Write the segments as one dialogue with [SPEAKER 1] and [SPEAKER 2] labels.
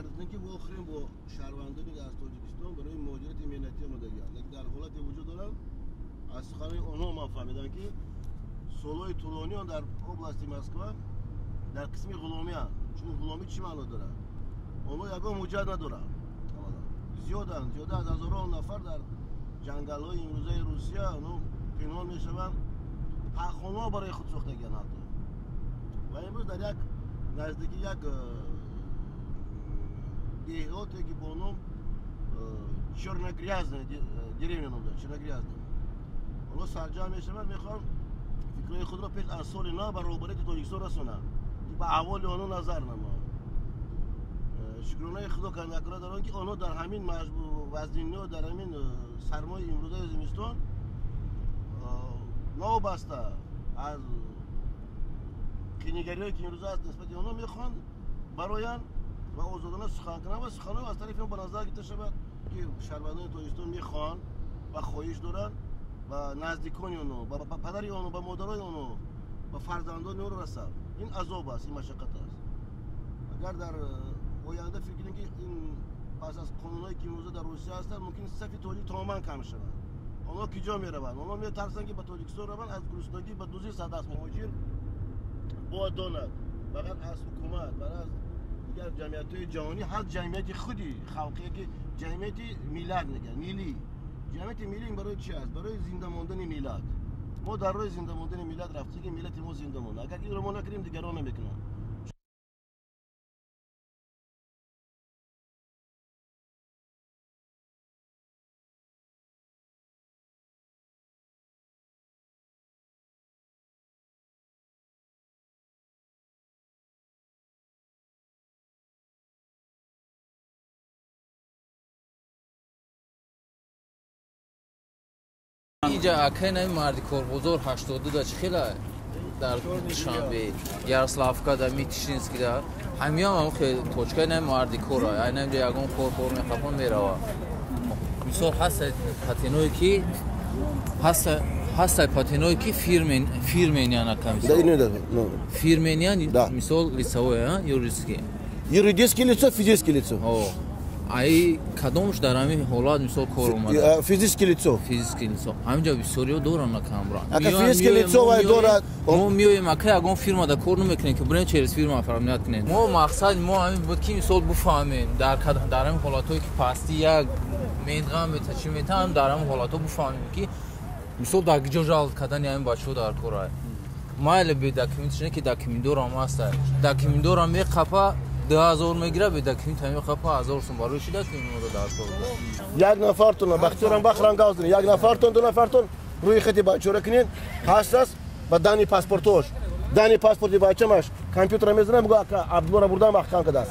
[SPEAKER 1] кардем ки вохӯрем бо шаҳрвандоне аз Тоҷикистон барои муҳоҷирати меҳнатӣ омадагианд. Лекин дар ҳолате вуҷуд доранд, аз суханои онҳо ман фаҳмидам, ки солҳои тӯлонӣ он дар области Москва дар қисми ғуломианд. Чун ғуломӣ чӣ маъно дорад? Онҳо ягон ҳуҷҷат надоранд. Зиёданд, зиёда аз ҳазорон нафар дар ҷангалҳои имрӯзаи Русия онҳо пинҳон мешаванд, пахонаҳо барои худ сохтагианд ҳатто. Ва имрӯз дар як наздики як деҳоте ки бо ном Черногрязная деревня ном дорад, Черногрязная. Онҳо сарҷамъ мешаванд, мехоҳанд фикрҳои худро пеш аз соли нав ба роҳбарияти Тоҷикистон расонанд, ки ба аҳволи онҳо назар намоянд. Шукронаи Худо накунад дар он ки онҳо дар ҳамин вазниниҳо, дар ҳамин сармои имрӯзаи зимистон новобаста аз қинигариҳое ки имрӯза аст нисбати онҳо, мехоҳанд бароянд ва озодона сухан кунанд ва суханҳо аз тарафи он ба назар гирифта шавад, ки шаҳрвандони Тоҷикистон мехоҳанд ва хоҳиш доранд ба наздикони онҳо, ба падари онҳо, ба модарои онҳо, ба фарзандони онҳо расад. Ин азоб аст, ин машаққат аст. Агар дар оянда фикр кунем, ки ин пас аз қонунҳое ки имрӯза дар Русия ҳастанд, мумкин сафи тоҷик тамоман кам шавад. Онҳо куҷо мераванд? Онҳо метарсанд, ки ба Тоҷикистон раванд, аз гуруснагӣ ба дузӣ сардаст. Муҳоҷир бояд донад, фақат аз ҳукумат ва аз дигар ҷамъиятҳои ҷаҳонӣ, ҳар ҷамъияти худи халқие ки ҷамъияти миллат мегӯянд, миллӣ. Ҷамъияти миллӣ ин барои чи аст? Барои зинда мондани миллат. Мо дар роҳи зинда мондани миллат рафтем, ки миллати мо зинда монад. Агар инро мо накунем, дигарон намекунанд.
[SPEAKER 2] Иҷа акай нави марди корбозор 82 да чӣ хела дар Душанбе, Ярославка да, Митишинский да, ҳамиам ҳам хел точкаи нави марди кора, айна инҷа ягон кор кор мехапон мерава. Мисол ҳаста патеное ки ҳаста патеное ки фирменян ака мисол. Фирменян мисол лицевое, а юридический.
[SPEAKER 1] Юридическое лицо, физическое лицо.
[SPEAKER 2] О. Ай кадомш дар ҳамин ҳолат мисол кор омада?
[SPEAKER 1] Физическое лицо.
[SPEAKER 2] Физическое лицо. Ҳаминҷа бисёриҳо доранд на камра.
[SPEAKER 1] Ака физическое лицо вай дорад.
[SPEAKER 2] Мо меоем ака ягон фирма да кор намекунем, ки бирем через фирма оформлять кунем. Мо мақсад мо ҳамин буд, ки мисол буфаҳмем дар ҳамин ҳолатҳое ки пасти як медғам мета чӣ мета, ҳам дар ҳамин ҳолатҳо буфаҳмем, ки мисол дар куҷо жалб кардани ҳамин бачаҳо дар кор ай. Майли бе документ не, ки документдорам ҳаста. Документдорам меқапа 2000 мегира, бе документ ҳамин қапа 1000 сум барои чӣ документ дар кор?
[SPEAKER 1] Як нафартон Бахтиёрам бахран гавзин, як нафартон, ду нафартон рӯи хати бачаро кунед, ҳаст аст ба дани паспортош, дани паспорти бачамаш компютера мезанам, мегӯ ака Абдуллоро бурдам маҳкам кардааст.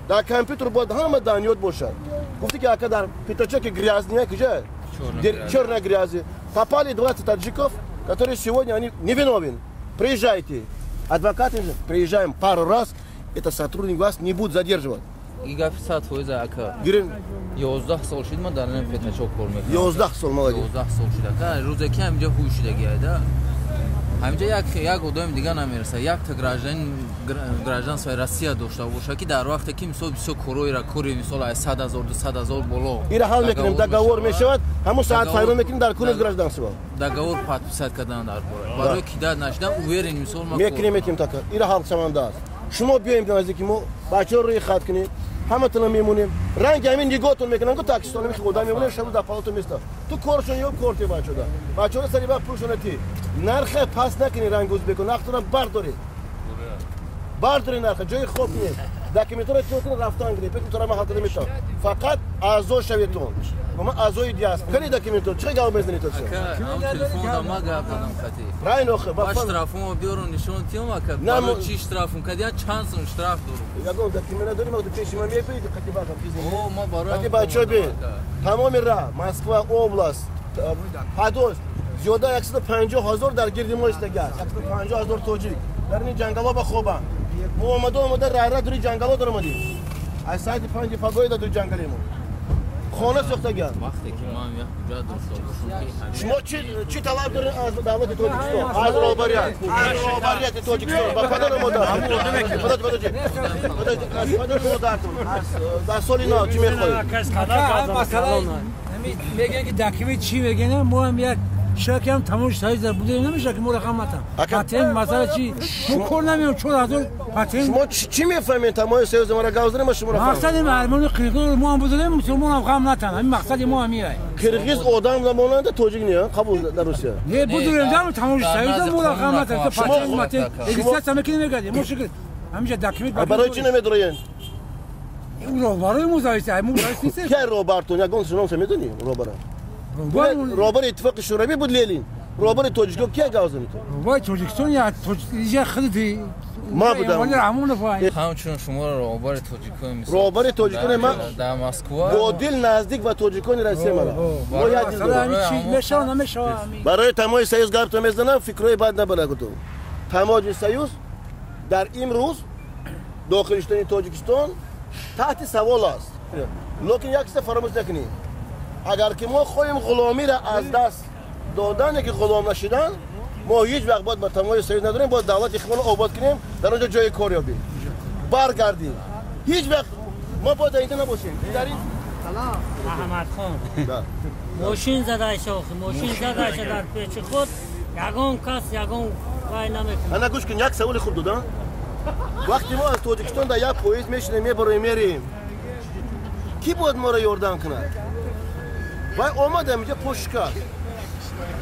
[SPEAKER 1] Дар компютер бояд ҳама даниёт бошад. Гуфти ки ака дар пятачоки грязния куҷа? Черная грязи. Попали 20 таджиков, которые сегодня они невиновен. Приезжайте. Адвокаты приезжаем пару раз, это сотрудник вас не будет задерживать.
[SPEAKER 2] И гапи сад фоиза ака.
[SPEAKER 1] Гирин.
[SPEAKER 2] 11 сол шуд ман дар ин пятачок кор мекунам.
[SPEAKER 1] 11 сол, молодец.
[SPEAKER 2] 11 сол шуд ака. Рӯзе ки ҳаминҷа ҳуй шудаги айда. Ҳаминҷа як одами дига намерасад. Якта гражданствои Россия дошта боша, ки дар вақте ки мисол бисёр корҳоеро кори мисол аз 100 ҳазор, 200 ҳазор боло.
[SPEAKER 1] Ира ҳал мекунем, договор мешавад, ҳамон саат файрон мекунем дар кунез гражданство.
[SPEAKER 2] Договор подписать кардан дар кор. Барои кидат нашидан уверен мисол ма
[SPEAKER 1] мекунем, метим така. Ира ҳал шаванда аст. Шумо биёем наздики мо, бачаҳо рӯи хат кунед, ҳаматонро мемонем. Ранги ҳамин нигоҳтон мекунанд, ку таксистон мехи одам мемонем, шабу дар палато места. Ту коршон ё корти бачаҳода. Бачаҳоро сари вақт пулшона ти. Нархе пас накунед ранг узбеко, нархтонро бардоред. Бардоред нарха, ҷои хоб кунед. Документҳоро тиёр кунед, рафтан гиред. Пеш тура ман ҳал метавонам. Фақат аъзо шаветон. Ма аъзои диаспора. Кани документҳо, чӣ гап мезанед то чӣ?
[SPEAKER 2] Ака, ам телефон да ма гап задам хати.
[SPEAKER 1] Райн охе, ба
[SPEAKER 2] Ба штрафум биёру нишон тиём ака. Барои чӣ штрафум кадиан чанд сум штраф дорум?
[SPEAKER 1] Ягон документ надорим, ма пеши ман мепӯед, қати баъзан физик.
[SPEAKER 2] О, ма барои
[SPEAKER 1] Қати бачаҳо би. Тамоми ра, Москва област, Подольск, зиёда 150 ҳазор дар гирди мо истагӣ аст. 150 ҳазор тоҷик дар ин ҷангалҳо ба хобанд. Мо омада омада райра дури ҷангалҳо даромадем. Аз соати 5 пагоҳи дар дури ҷангалемо. Хона сохтаган.
[SPEAKER 2] Вақте ки ман як ҳуҷҷат дошта бошам ки
[SPEAKER 1] шумо чӣ талаб доред аз давлати Тоҷикистон? Аз роҳбарият. Аз роҳбарияти Тоҷикистон ба падару модар. Подожди, аз падару модартон. Дар соли нав чӣ мехоҳед?
[SPEAKER 3] Масалан, мегӯянд ки документ чӣ мегӯянд, мо ҳам як шаки ҳам тамоми союз дар будем намешавад ки мо рақам натам. Патент масала чӣ? Мо кор намеем 4000 патент.
[SPEAKER 1] Шумо чӣ мефаҳмед? Тамоми союз маро гап занед, ман шуморо фаҳмам.
[SPEAKER 3] Мақсади армони қирғиз мо ҳам будем, мусулмон ҳам ғам натан. Ҳамин мақсади мо ҳамин аст.
[SPEAKER 1] Қирғиз одам намонанда тоҷик не, қабул дар Русия.
[SPEAKER 3] Не, будем дар тамоми союз мо рақам натан. Патент матент регистрация мекунем мегардем. Мо шукр ҳаминҷа документ.
[SPEAKER 1] Барои чӣ намедроен?
[SPEAKER 3] Роҳбарои мо зависит, мо зависит нестем.
[SPEAKER 1] Ки роҳбартон? Ягон шиномша медонӣ роҳбара? Роҳбари Иттифоқи Шӯравӣ буд Ленин. Роҳбари Тоҷикистон кия гап занед?
[SPEAKER 3] Роҳбари Тоҷикистон я худи
[SPEAKER 1] ман будам.
[SPEAKER 2] Ҳамчунин шуморо роҳбари тоҷикон мисол.
[SPEAKER 1] Роҳбари тоҷикон ман
[SPEAKER 2] дар Москва
[SPEAKER 1] бо дил наздик ба тоҷикони Россия мара. Мо як дил дорем.
[SPEAKER 3] Мешава намешава.
[SPEAKER 1] Барои тамоми союз гапто мезанам, фикрҳои бад набарад ту. Тамоми союз дар имрӯз дохил шудани Тоҷикистон таҳти савол аст. Лекин як чиза фаромӯш накунед. Агар ки мо хоҳем ғуломиро аз даст додан, ки ғулом нашидан, мо ҳеҷ вақт бояд ба тамоми союз надорем, бояд давлати худро обод кунем, дар он ҷо ҷои кор ёбем, баргардем. Ҳеҷ вақт мо бояд дар инҷо набошем. Дар ин
[SPEAKER 4] Салом Аҳмадхон. Мошин задаша, мошин задаша дар печи худ, ягон кас ягон вай намекунад.
[SPEAKER 1] Ана гӯш кун, як саволи хуб додам. Вақте мо аз Тоҷикистон дар як поезд мешинем, мебароем, мерем, кӣ бояд моро ёрдам кунад? Вай омадам инҷа пошт кард.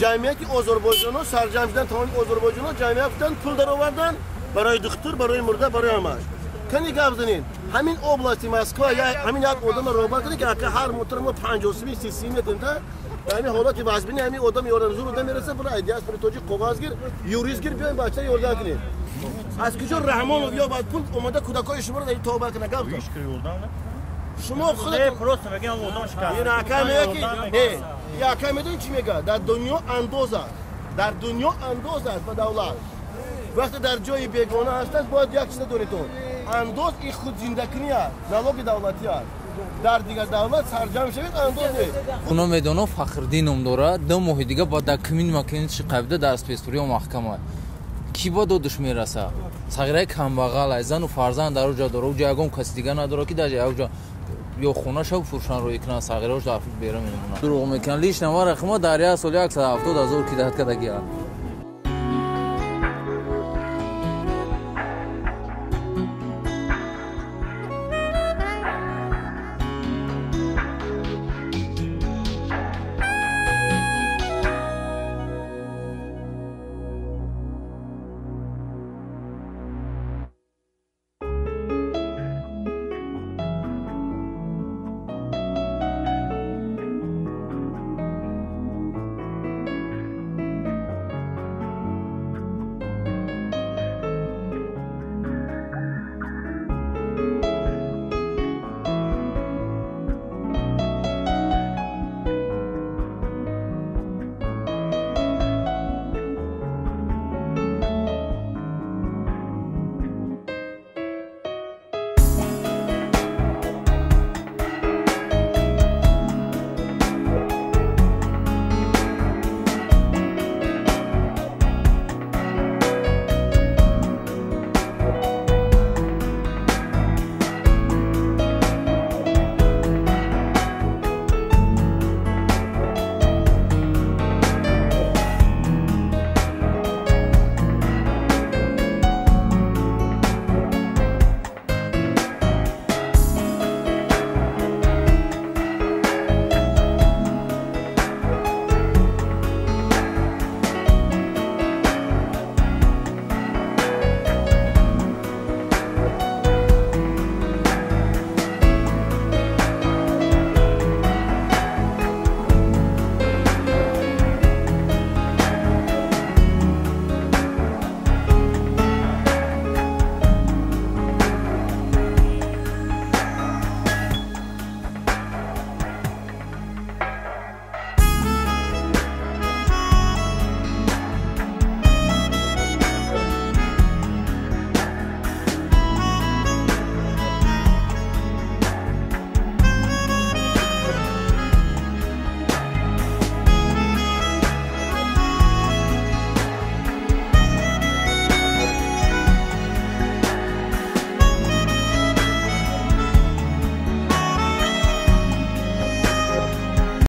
[SPEAKER 1] Ҷамъияти озарбойҷонҳо сарҷамъ шудан, тамоми озарбойҷонҳо ҷамъият шудан, пул даровардан барои духтур, барои мурда, барои ҳамаш. Кани гап занед, ҳамин области Москва ҳамин як одамро роҳбар кунед, ки ака ҳар мотор мо 50 сими 30 сими метем, та ҳамин ҳолати вазбини ҳамин одам ёрдам зур одам мерасад, бура диаспори тоҷик коғаз гир, юрист гир, биёем бача ёрдам кунед. Аз куҷо Раҳмонов ёбад пул омада кӯдакҳои шуморо дар тобар кунад? Гап зан. Шумо худатон
[SPEAKER 5] просто мегӯям одам шикаст.
[SPEAKER 1] Ин ака мегӯяд ки не, ин ака медонӣ чӣ мегӯяд? Дар дунё андоз аст. Дар дунё андоз аст ба давлат. Вақте дар ҷои бегона ҳастад, бояд як чиза донед. Андоз ин худзиндакунӣ аст, налоги давлатӣ аст. Дар дигар давлат сарҷамъ шавед, андоз не.
[SPEAKER 2] Хуно медонам Фахриддин ном дорад, 2 моҳи дига ба документ макунед чи қабида дар спецприём маҳкама. Ки ба додуш мераса? Сағираи камбағал ай, зану фарзанд дар уҷа дора, уҷа ягон каси дига надора ки дар уҷа ё хонаша фурӯшан рӯй кунанд, сағираош дар берун мемонад. Дурӯғ мекунанд. Лично ман рақима дар як сол 170 000 кидат кардагиам.